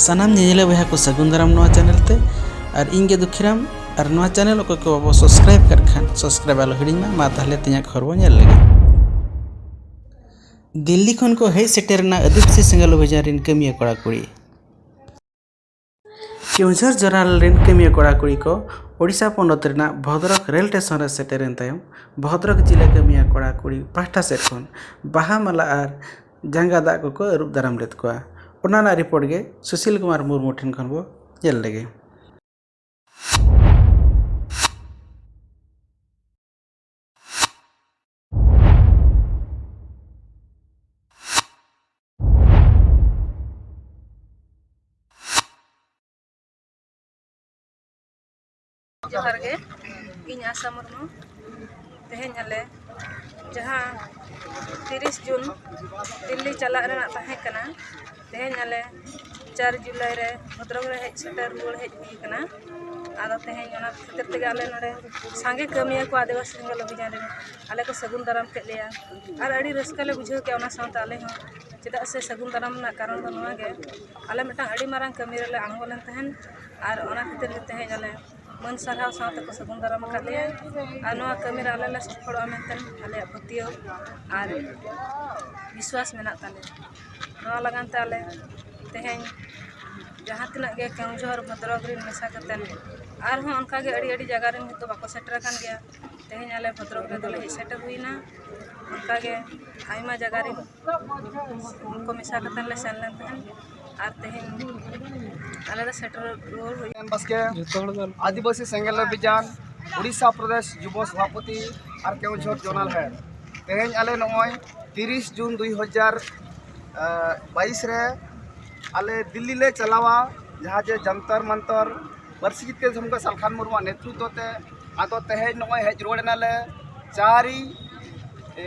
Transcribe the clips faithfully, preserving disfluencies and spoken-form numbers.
ᱥᱟᱱᱟᱢ ᱧᱮᱧᱮᱞᱤᱭᱟᱹ ᱵᱚᱭᱦᱟ ᱠᱚ ᱥᱟᱹᱜᱩᱱ ᱫᱟᱨᱟᱢ ᱱᱚᱣᱟ ᱪᱮᱱᱮᱞ ᱛᱮ᱾ ᱟᱨ ᱤᱧ ᱜᱮ ᱫᱩᱠᱷᱤᱨᱟᱢ᱾ ᱟᱨ ᱱᱚᱣᱟ ᱪᱮᱱᱮᱞ ᱚᱠᱚᱭ ᱠᱚ ᱵᱟᱵᱚ ᱥᱟᱵᱥᱠᱨᱟᱭᱤᱵ ᱠᱟᱫ ᱠᱷᱟᱱ ᱥᱟᱵᱥᱠᱨᱟᱭᱤᱵ ᱟᱞᱚ ᱦᱤᱲᱤᱧ ᱢᱟ᱾ ᱢᱟ ᱛᱟᱦᱞᱮ ᱛᱮᱦᱮᱧᱟᱜ ᱠᱷᱚᱵᱚᱨ ᱵᱚᱱ ᱧᱮᱞ ᱞᱮᱜᱮ᱾ ᱫᱤᱞᱞᱤ ᱠᱷᱚᱱ ᱠᱚ ᱦᱮᱡ ᱥᱮᱴᱮᱨ ᱮᱱᱟ ᱟᱹᱫᱤᱵᱟᱹᱥᱤ ᱥᱮᱸᱜᱮᱞ ᱚᱵᱷᱤᱡᱟᱱ ᱨᱮᱱ ᱠᱟᱹᱢᱤᱭᱟᱹ ᱠᱚᱲᱟ ᱠᱩᱲᱤ᱾ ᱠᱮᱣᱚᱱᱡᱷᱚᱨ ᱡᱚᱱᱟᱞ ᱨᱮᱱ ᱠᱟᱹᱢᱤᱭᱟᱹ ᱠᱚᱲᱟ ᱠᱩᱲᱤ ᱠᱚ ᱳᱰᱤᱥᱟ ᱯᱚᱱᱚᱛ ᱨᱮᱱᱟᱜ ᱵᱷᱚᱫᱨᱚᱠ ᱨᱮᱞ ᱥᱴᱮᱥᱚᱱ ᱨᱮ ᱥᱮᱴᱮᱨᱮᱱ ᱛᱟᱭᱚᱢ ᱵᱷᱚᱫᱨᱚᱠ ᱡᱤᱞᱟ ᱠᱟᱹᱢᱤᱭᱟᱹ ᱠᱚᱲᱟ ᱠᱩᱲᱤ ᱯᱟᱦᱴᱟ ᱥᱮᱫ ᱠᱷᱚᱱ ᱵᱟᱦᱟ ᱢᱟᱞᱟ ᱟᱨ ᱡᱟᱸᱜᱟ ᱫᱟᱜ ᱠᱚᱠᱚ ᱟᱹᱨᱩᱵ ᱫᱟᱨᱟᱢ ᱞᱮᱫ ᱠᱚᱣᱟ᱾ ᱚᱱᱟ ᱨᱮᱱᱟᱜ ᱨᱤᱯᱳᱨᱴ ᱜᱮ ᱥᱩᱥᱤᱞ ᱠᱩᱢᱟᱨ ᱢᱩᱨᱢᱩ ᱴᱷᱮᱱ ᱠᱷᱚᱱ ᱵᱚ ᱧᱮᱞ ᱞᱮᱜᱮ᱾ ᱡᱚᱦᱟᱨ ᱜᱮ, ᱤᱧ ᱟᱥᱟ ᱢᱩᱨᱢᱩ᱾ ᱛᱮᱦᱮᱧ ᱟᱞᱮ ᱡᱟᱦᱟᱸ ᱛᱤᱨᱤᱥ ᱡᱩᱱ ᱫᱤᱞᱞᱤ ᱪᱟᱞᱟᱜ ᱨᱮᱱᱟᱜ ᱛᱟᱦᱮᱸ ᱠᱟᱱᱟ, ᱛᱮᱦᱮᱧ ᱟᱞᱮ ᱪᱟᱨ ᱡᱩᱞᱟᱭ ᱨᱮ ᱵᱷᱚᱫᱨᱚᱠ ᱨᱮ ᱦᱮᱡ ᱥᱮᱴᱮᱨ ᱨᱩᱣᱟᱹᱲ ᱦᱮᱡ ᱦᱩᱭ ᱠᱟᱱᱟ᱾ ᱟᱫᱚ ᱛᱮᱦᱮᱧ ᱚᱱᱟ ᱠᱷᱟᱹᱛᱤᱨ ᱛᱮᱜᱮ ᱟᱞᱮ ᱱᱚᱰᱮ ᱥᱟᱸᱜᱮ ᱠᱟᱹᱢᱤᱭᱟᱹ ᱠᱚ ᱟᱹᱫᱤᱵᱟᱹᱥᱤ ᱥᱮᱸᱜᱮᱞ ᱚᱵᱷᱤᱡᱟᱱ ᱨᱮ ᱟᱞᱮ ᱠᱚ ᱥᱟᱹᱜᱩᱱ ᱫᱟᱨᱟᱢ ᱠᱮᱫ ᱞᱮᱭᱟ᱾ ᱟᱨ ᱟᱹᱰᱤ ᱨᱟᱹᱥᱠᱟᱹ ᱞᱮ ᱵᱩᱡᱷᱟᱹᱣ ᱠᱮᱫᱟ ᱚᱱᱟ ᱥᱟᱶᱛᱮ ᱟᱞᱮ ᱦᱚᱸ, ᱪᱮᱫᱟᱜ ᱥᱮ ᱥᱟᱹᱜᱩᱱ ᱫᱟᱨᱟᱢ ᱨᱮᱱᱟᱜ ᱠᱟᱨᱚᱱ ᱫᱚ ᱱᱚᱣᱟ ᱜᱮ, ᱟᱞᱮ ᱢᱤᱫᱴᱟᱝ ᱟᱹᱰᱤ ᱢᱟᱨᱟᱝ ᱠᱟᱹᱢᱤ ᱨᱮᱞᱮ ᱟᱬᱜᱚ ᱞᱮᱱ ᱛᱟᱦᱮᱸᱱ᱾ ᱟᱨ ᱚᱱᱟ ᱠᱷᱟᱹᱛᱤᱨ ᱜᱮ ᱛᱮᱦᱮᱧ ᱟᱞᱮ ᱢᱟᱹᱱ ᱥᱟᱨᱦᱟᱣ ᱥᱟᱶ ᱛᱮᱠᱚ ᱥᱟᱹᱜᱩᱱ ᱫᱟᱨᱟᱢ ᱟᱠᱟᱫ ᱞᱮᱭᱟ᱾ ᱟᱨ ᱱᱚᱣᱟ ᱠᱟᱹᱢᱤ ᱨᱮ ᱟᱞᱮ ᱞᱮ ᱥᱚᱯᱷᱚᱞᱚᱜᱼᱟ ᱢᱮᱱᱛᱮ ᱟᱞᱮᱭᱟᱜ ᱯᱟᱹᱛᱭᱟᱹᱣ ᱟᱨ ᱵᱤᱥᱣᱟᱥ ᱢᱮᱱᱟᱜ ᱛᱟᱞᱮᱭᱟ᱾ ᱱᱚᱣᱟ ᱞᱟᱹᱜᱤᱫ ᱛᱮ ᱟᱞᱮ ᱛᱮᱦᱮᱧ ᱡᱟᱦᱟᱸ ᱛᱤᱱᱟᱹᱜ ᱜᱮ ᱠᱮᱣᱚᱱᱡᱷᱚᱨ, ᱵᱷᱚᱫᱨᱚᱠ ᱨᱮᱱ ᱢᱮᱥᱟ ᱠᱟᱛᱮ ᱟᱨᱦᱚᱸ ᱚᱱᱠᱟᱜᱮ ᱟᱹᱰᱤ ᱟᱹᱰᱤ ᱡᱟᱭᱜᱟ ᱨᱮᱱ ᱦᱚᱭᱛᱳ ᱵᱟᱠᱚ ᱥᱮᱴᱮᱨ ᱟᱠᱟᱱ ᱜᱮᱭᱟ, ᱛᱮᱦᱮᱧ ᱟᱞᱮ ᱵᱷᱚᱫᱨᱚᱠ ᱨᱮᱫᱚ ᱞᱮ ᱦᱮᱡ ᱥᱮᱴᱮᱨ ᱦᱩᱭᱱᱟ᱾ ᱚᱱᱠᱟᱜᱮ ᱟᱭᱢᱟ ᱡᱟᱭᱜᱟ ᱨᱮᱱ ᱠᱚ ᱢᱮᱥᱟ ᱠᱟᱛᱮ ᱞᱮ ᱥᱮᱱ ᱞᱮᱱ ᱛᱟᱦᱮᱸᱫ᱾ ᱟᱨ ᱛᱮᱦᱮᱧ ᱟᱞᱮ ᱫᱚ ᱥᱮᱴᱮᱨ ᱨᱩᱣᱟᱹᱲ ᱦᱩᱭ ᱵᱟᱥᱠᱮ, ᱟᱹᱫᱤᱵᱟᱹᱥᱤ ᱥᱮᱸᱜᱮᱞ ᱚᱵᱷᱤᱡᱟᱱ, ᱩᱲᱤᱥᱥᱟ ᱯᱨᱚᱫᱮᱥ ᱡᱩᱵᱚ ᱥᱚᱵᱷᱟᱯᱚᱛᱤ ᱟᱨ ᱠᱮᱣᱚᱱᱡᱷᱚᱨ ᱡᱚᱱᱟᱞ ᱦᱮᱰ᱾ ᱛᱮᱦᱮᱧ ᱟᱞᱮ ᱱᱚᱜᱼᱚᱭ ᱛᱤᱨᱤᱥ ᱡᱩᱱ ᱫᱩᱭ ᱦᱟᱡᱟᱨ ᱵᱟᱭᱤᱥ ᱨᱮ ᱟᱞᱮ ᱫᱤᱞᱞᱤ ᱞᱮ ᱪᱟᱞᱟᱣᱟ, ᱡᱟᱦᱟᱸ ᱡᱮ ᱡᱚᱱᱛᱚᱨ ᱢᱚᱱᱛᱚᱨ ᱯᱟᱹᱨᱥᱤ ᱡᱤᱛᱠᱟᱹᱨ ᱫᱷᱚᱱ ᱠᱚ ᱥᱟᱞᱠᱷᱟᱱ ᱢᱩᱨᱢᱩᱣᱟᱜ ᱱᱮᱛᱨᱤᱛᱵ ᱛᱮ᱾ ᱟᱫᱚ ᱛᱮᱦᱮᱧ ᱱᱚᱜᱼᱚᱭ ᱦᱮᱡ ᱨᱩᱣᱟᱹᱲ ᱮᱱᱟᱞᱮ ᱪᱟᱨ ᱮ,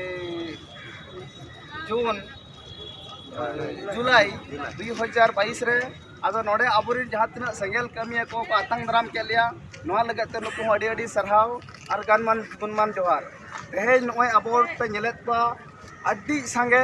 ᱡᱩᱱ, ᱡᱩᱞᱟᱭ ᱫᱩᱭ ᱦᱟᱡᱟᱨ ᱵᱟᱭᱤᱥ ᱨᱮ᱾ ᱟᱫᱚ ᱱᱚᱰᱮ ᱟᱵᱚᱨᱮᱱ ᱡᱟᱦᱟᱸ ᱛᱤᱱᱟᱹᱜ ᱥᱮᱸᱜᱮᱞ ᱠᱟᱹᱢᱤᱭᱟᱹ ᱠᱚ ᱠᱚ ᱟᱛᱟᱝ ᱫᱟᱨᱟᱢ ᱠᱮᱫ ᱞᱮᱭᱟ, ᱱᱚᱣᱟ ᱞᱟᱹᱜᱤᱫ ᱛᱮ ᱱᱩᱠᱩ ᱦᱚᱸ ᱟᱹᱰᱤ ᱟᱹᱰᱤ ᱥᱟᱨᱦᱟᱣ ᱟᱨ ᱜᱟᱱᱢᱟᱱ ᱜᱩᱱᱢᱟᱱ ᱡᱚᱦᱟᱨ᱾ ᱛᱮᱦᱮᱧ ᱱᱚᱜᱼᱚᱭ ᱟᱵᱚ ᱯᱮ ᱧᱮᱞᱮᱫ ᱠᱚᱣᱟ ᱟᱹᱰᱤ ᱥᱟᱸᱜᱮ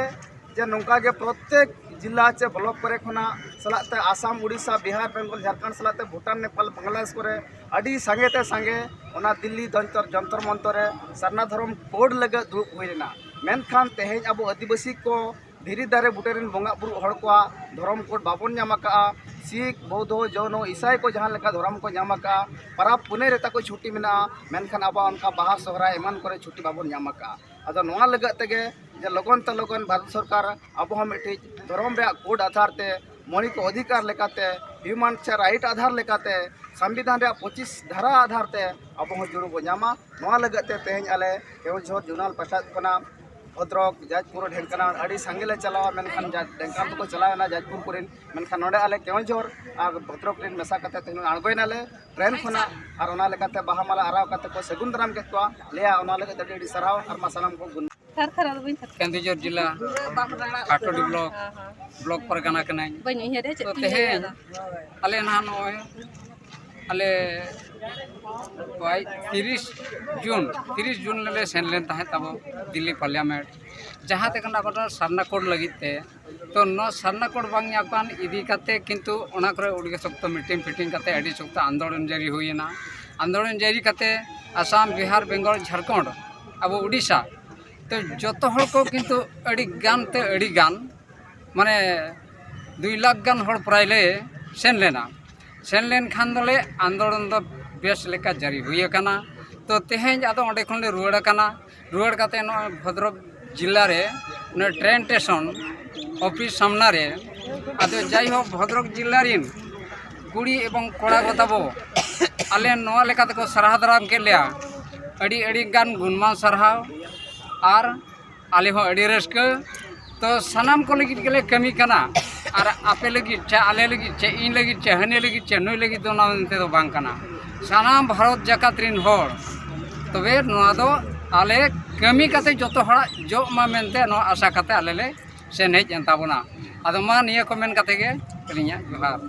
ᱡᱮ ᱱᱚᱝᱠᱟ ᱜᱮ ᱯᱨᱚᱛᱮᱠ ᱡᱤᱞᱟ ᱪᱮ ᱵᱞᱚᱠ ᱠᱚᱨᱮ ᱠᱷᱚᱱᱟᱜ ᱥᱟᱞᱟᱜ ᱛᱮ ᱟᱥᱟᱢ, ᱩᱲᱤᱥᱥᱟ, ᱵᱤᱦᱟᱨ, ᱵᱮᱝᱜᱚᱞ, ᱡᱷᱟᱲᱠᱷᱚᱸᱰ ᱥᱟᱞᱟᱜ ᱛᱮ ᱵᱷᱩᱴᱟᱱ, ᱱᱮᱯᱟᱞ, ᱵᱟᱝᱞᱟᱫᱮᱥ ᱠᱚᱨᱮ ᱟᱹᱰᱤ ᱥᱟᱸᱜᱮ ᱛᱮ ᱥᱟᱸᱜᱮ ᱚᱱᱟ ᱫᱤᱞᱞᱤ ᱡᱚᱱᱛᱚᱨ, ᱡᱚᱱᱛᱚᱨ ᱢᱚᱱᱛᱚᱨ ᱨᱮ ᱥᱟᱨᱱᱟ ᱫᱷᱚᱨᱚᱢ ᱠᱳᱰ ᱞᱟᱹᱜᱤᱫ ᱫᱩᱲᱩᱵ ᱦᱩᱭ ᱞᱮᱱᱟ᱾ ᱢᱮᱱᱠᱷᱟᱱ ᱛᱮᱦᱮᱧ ᱟᱵᱚ ᱟᱹᱫᱤᱵᱟᱹᱥᱤ ᱠᱚ ᱫᱷᱤᱨᱤ ᱫᱟᱨᱮ ᱵᱩᱴᱟᱹ ᱨᱮᱱ ᱵᱚᱸᱜᱟ ᱵᱩᱨᱩ ᱦᱚᱲ ᱠᱚᱣᱟᱜ ᱫᱷᱚᱨᱚᱢ ᱠᱳᱰ ᱵᱟᱵᱚᱱ ᱧᱟᱢ ᱟᱠᱟᱫᱼᱟ᱾ ᱥᱤᱠᱷ, ᱵᱳᱣᱫᱷᱚ, ᱡᱚᱭᱱᱚ, ᱤᱥᱟᱭ ᱠᱚ ᱡᱟᱦᱟᱸ ᱞᱮᱠᱟ ᱫᱷᱚᱨᱚᱢ ᱠᱚ ᱧᱟᱢ ᱟᱠᱟᱫᱼᱟ, ᱯᱟᱨᱟᱵᱽ ᱯᱩᱱᱟᱹᱭ ᱨᱮ ᱛᱟᱠᱚ ᱪᱷᱩᱴᱤ ᱢᱮᱱᱟᱜᱼᱟ, ᱢᱮᱱᱠᱷᱟᱱ ᱟᱵᱚᱣᱟᱜ ᱚᱱᱠᱟ ᱵᱟᱦᱟ, ᱥᱚᱦᱨᱟᱭ ᱮᱢᱟᱱ ᱠᱚᱨᱮ ᱪᱷᱩᱴᱤ ᱵᱟᱵᱚᱱ ᱧᱟᱢ ᱟᱠᱟᱫᱼᱟ᱾ ᱟᱫᱚ ᱱᱚᱣᱟ ᱞᱟᱹᱜᱤᱫ ᱛᱮᱜᱮ ᱡᱮ ᱞᱚᱜᱚᱱ ᱛᱮ ᱞᱚᱜᱚᱱ ᱵᱷᱟᱨᱚᱛ ᱥᱚᱨᱠᱟᱨ ᱟᱵᱚ ᱦᱚᱸ ᱢᱤᱫᱴᱤᱡ ᱫᱷᱚᱨᱚᱢ ᱨᱮᱭᱟᱜ ᱠᱳᱰ ᱟᱫᱷᱟᱨ ᱛᱮ, ᱢᱳᱣᱞᱤᱠ ᱚᱫᱷᱤᱠᱟᱨ ᱞᱮᱠᱟᱛᱮ, ᱦᱤᱭᱩᱢᱟᱱ ᱥᱮ ᱨᱟᱭᱤᱴ ᱟᱫᱷᱟᱨ ᱞᱮᱠᱟᱛᱮ, ᱥᱚᱝᱵᱤᱫᱷᱟᱱ ᱨᱮᱭᱟᱜ ᱯᱚᱸᱪᱤᱥ ᱫᱷᱟᱨᱟ ᱟᱫᱷᱟᱨ ᱛᱮ ᱟᱵᱚ ᱦᱚᱸ ᱡᱩᱲᱩ ᱵᱚ ᱧᱟᱢᱟ᱾ ᱱᱚᱣᱟ ᱞᱟᱹᱜᱤᱫ ᱛᱮ ᱛᱮᱦᱮᱧ ᱟᱞᱮ ᱠᱮᱣᱚᱱᱡᱷᱚᱨ ᱡᱳᱱᱟᱞ ᱯᱟᱦᱴᱟ ᱠᱷᱚᱱᱟᱜ ᱵᱷᱚᱫᱨᱚᱠ, ᱡᱟᱡᱽᱯᱩᱨ, ᱰᱷᱮᱝᱠᱟᱱᱟᱞ ᱟᱹᱰᱤ ᱥᱟᱸᱜᱮ ᱞᱮ ᱪᱟᱞᱟᱣᱟ, ᱢᱮᱱᱠᱷᱟᱱ ᱡᱟ-, ᱰᱷᱮᱝᱠᱟᱱᱟᱞ ᱫᱚᱠᱚ ᱪᱟᱞᱟᱣ ᱮᱱᱟ ᱡᱟᱡᱽᱯᱩᱨ ᱠᱚᱨᱮᱱ, ᱢᱮᱱᱠᱷᱟᱱ ᱱᱚᱰᱮ ᱟᱞᱮ ᱠᱮᱣᱚᱱᱡᱷᱚᱨ ᱟᱨ ᱵᱷᱚᱫᱨᱚᱠ ᱨᱮᱱ ᱢᱮᱥᱟ ᱠᱟᱛᱮ ᱛᱮᱦᱮᱧ ᱟᱬᱜᱚᱭᱮᱱᱟᱞᱮ ᱴᱨᱮᱱ ᱠᱷᱚᱱᱟᱜ, ᱟᱨ ᱚᱱᱟ ᱞᱮᱠᱟᱛᱮ ᱵᱟᱦᱟ ᱢᱟᱞᱟ ᱟᱨᱟᱣ ᱠᱟᱛᱮ ᱠᱚ ᱥᱟᱹᱜᱩᱱ ᱫᱟᱨᱟᱢ ᱠᱮᱫ ᱠᱚᱣᱟ᱾ ᱞᱟᱹᱭᱟ ᱚᱱᱟ ᱞᱟᱹᱜᱤᱫ ᱟᱹᱰᱤ ᱟᱹᱰᱤ ᱥᱟᱨᱦᱟᱣ, ᱟᱨ ᱢᱟ ᱥᱟᱱᱟᱢ ᱠᱚ ᱜᱩᱱ ᱛᱷᱟᱨ ᱛᱷᱟᱨ ᱟᱫᱚ ᱵᱟᱹᱧ ᱛᱷᱟᱨ ᱠᱮᱱᱫᱩᱡᱷᱚᱨ ᱡᱮᱞᱟ ᱠᱟᱴᱚᱰᱤ ᱵᱞᱚᱠ, ᱦᱮᱸ, ᱦᱮᱸ᱾ ᱵᱞᱚᱠ ᱯᱟᱨᱜᱟᱱᱟ ᱠᱟᱹᱱᱟᱹᱧ᱾ ᱵᱟᱹᱧ ᱩᱭᱦᱟᱹᱨᱮᱫᱼᱟ ᱪᱮᱫ ᱛᱚ ᱛᱤᱧ ᱛᱮᱦᱮᱧ ᱞᱟᱹᱭᱟ᱾ ᱟᱞᱮ ᱱᱟᱦᱟᱜ ᱱᱚᱜᱼᱚᱭ ᱟᱞᱮ ᱵᱟᱭ-, ᱛᱤᱨᱤᱥ ᱡᱩᱱ, ᱛᱤᱨᱤᱥ ᱡᱩᱱ ᱨᱮᱞᱮ ᱥᱮᱱ ᱞᱮᱱ ᱛᱟᱦᱮᱸᱫ ᱛᱟᱵᱚ ᱫᱤᱞᱞᱤ ᱯᱟᱨᱞᱤᱭᱟᱢᱮᱱᱴ, ᱡᱟᱦᱟᱸ ᱛᱮ ᱠᱟᱱᱟ ᱟᱵᱚ ᱥᱟᱨᱱᱟ ᱠᱳᱰ ᱞᱟᱹᱜᱤᱫ ᱛᱮ᱾ ᱛᱚ ᱱᱚᱣᱟ ᱥᱟᱨᱱᱟ ᱠᱳᱰ ᱵᱟᱝ ᱧᱟᱯᱟᱢ ᱤᱫᱤ ᱠᱟᱛᱮ ᱠᱤᱱᱛᱩ ᱚᱱᱟ ᱠᱚᱨᱮ ᱟᱹᱰᱤ ᱥᱚᱠᱛᱚ ᱢᱤᱴᱤᱝ ᱯᱷᱤᱴᱤᱝ ᱠᱟᱛᱮ ᱟᱹᱰᱤ ᱥᱚᱠᱛᱚ ᱟᱱᱫᱳᱞᱚᱱ ᱡᱟᱹᱨᱤ ᱦᱩᱭᱮᱱᱟ᱾ ᱟᱱᱫᱳᱞᱚᱱ ᱡᱟᱹᱨᱤ ᱠᱟᱛᱮ ᱟᱥᱟᱢ, ᱵᱤᱦᱟᱨ, ᱵᱮᱝᱜᱚᱞ, ᱡᱷᱟᱲᱠᱷᱚᱸᱰ, ᱟᱵᱚ ᱩᱰᱤᱥᱟ, ᱛᱚ ᱡᱚᱛᱚ ᱦᱚᱲ ᱠᱚ ᱠᱤᱱᱛᱩ ᱟᱹᱰᱤ ᱜᱟᱱ ᱛᱮ ᱟᱹᱰᱤ ᱜᱟᱱ, ᱢᱟᱱᱮ ᱫᱩᱭ ᱞᱟᱠᱷ ᱜᱟᱱ ᱦᱚᱲ ᱯᱨᱟᱭ ᱞᱮ ᱥᱮᱱ ᱞᱮᱱᱟ᱾ ᱥᱮᱱ ᱞᱮᱱᱠᱷᱟᱱ ᱫᱚᱞᱮ ᱟᱱᱫᱳᱞᱚᱱ ᱫᱚ ᱵᱮᱥ ᱞᱮᱠᱟ ᱡᱟᱹᱨᱤ ᱦᱩᱭ ᱟᱠᱟᱱᱟ᱾ ᱛᱚ ᱛᱮᱦᱮᱧ ᱟᱫᱚ ᱚᱸᱰᱮ ᱠᱷᱚᱱ ᱞᱮ ᱨᱩᱣᱟᱹᱲ ᱟᱠᱟᱱᱟ᱾ ᱨᱩᱣᱟᱹᱲ ᱠᱟᱛᱮ ᱱᱚᱜᱼᱚᱭ ᱵᱷᱚᱫᱨᱚᱠ ᱡᱮᱞᱟ ᱨᱮ ᱚᱱᱟ ᱴᱨᱮᱱ ᱥᱴᱮᱥᱚᱱ ᱚᱯᱷᱤᱥ ᱥᱟᱢᱱᱟ ᱨᱮ, ᱟᱫᱚ ᱡᱟᱭᱦᱳᱠ ᱵᱷᱚᱫᱨᱚᱠ ᱡᱮᱞᱟ ᱨᱮᱱ ᱠᱩᱲᱤ ᱮᱵᱚᱝ ᱠᱚᱲᱟ ᱠᱚ ᱛᱟᱵᱚ ᱟᱞᱮ ᱱᱚᱣᱟ ᱞᱮᱠᱟ ᱛᱮᱠᱚ ᱥᱟᱨᱦᱟᱣ ᱫᱟᱨᱟᱢ ᱠᱮᱫ ᱞᱮᱭᱟ᱾ ᱟᱹᱰᱤ ᱟᱹᱰᱤ ᱜᱟᱱ ᱜᱩᱱᱢᱟᱱ ᱥᱟᱨᱦᱟᱣ᱾ ᱟᱨ ᱟᱞᱮ ᱦᱚᱸ ᱟᱹᱰᱤ ᱨᱟᱹᱥᱠᱟᱹ᱾ ᱛᱚ ᱥᱟᱱᱟᱢ ᱠᱚ ᱞᱟᱹᱜᱤᱫ ᱜᱮᱞᱮ ᱠᱟᱹᱢᱤ ᱠᱟᱱᱟ᱾ ᱟᱨ ᱟᱯᱮ ᱞᱟᱹᱜᱤᱫ ᱪᱮ ᱟᱞᱮ ᱞᱟᱹᱜᱤᱫ ᱪᱮ ᱤᱧ ᱞᱟᱹᱜᱤᱫ ᱪᱮ ᱦᱟᱹᱱᱤ ᱞᱟᱹᱜᱤᱫ ᱪᱮ ᱱᱩᱭ ᱞᱟᱹᱜᱤᱫ ᱫᱚ ᱚᱱᱟ ᱢᱮᱱᱛᱮ ᱫᱚ ᱵᱟᱝ ᱠᱟᱱᱟ᱾ ᱥᱟᱱᱟᱢ ᱵᱷᱟᱨᱚᱛ ᱡᱟᱠᱟᱛ ᱨᱮᱱ ᱦᱚᱲ ᱛᱚᱵᱮ ᱱᱚᱣᱟ ᱫᱚ ᱟᱞᱮ ᱠᱟᱹᱢᱤ ᱠᱟᱛᱮ ᱡᱚᱛᱚ ᱦᱚᱲᱟᱜ ᱡᱚᱜ ᱢᱟ ᱢᱮᱱᱛᱮ ᱱᱚᱣᱟ ᱟᱥᱟ ᱠᱟᱛᱮ ᱟᱞᱮ ᱞᱮ ᱥᱮᱱ ᱦᱮᱡ ᱮᱱ ᱛᱟᱵᱚᱱᱟ᱾ ᱟᱫᱚ ᱢᱟ ᱱᱤᱭᱟᱹ ᱠᱚ ᱢᱮᱱ ᱠᱟᱛᱮ ᱜᱮ ᱟᱹᱞᱤᱧᱟᱜ ᱡᱚᱦᱟᱨ᱾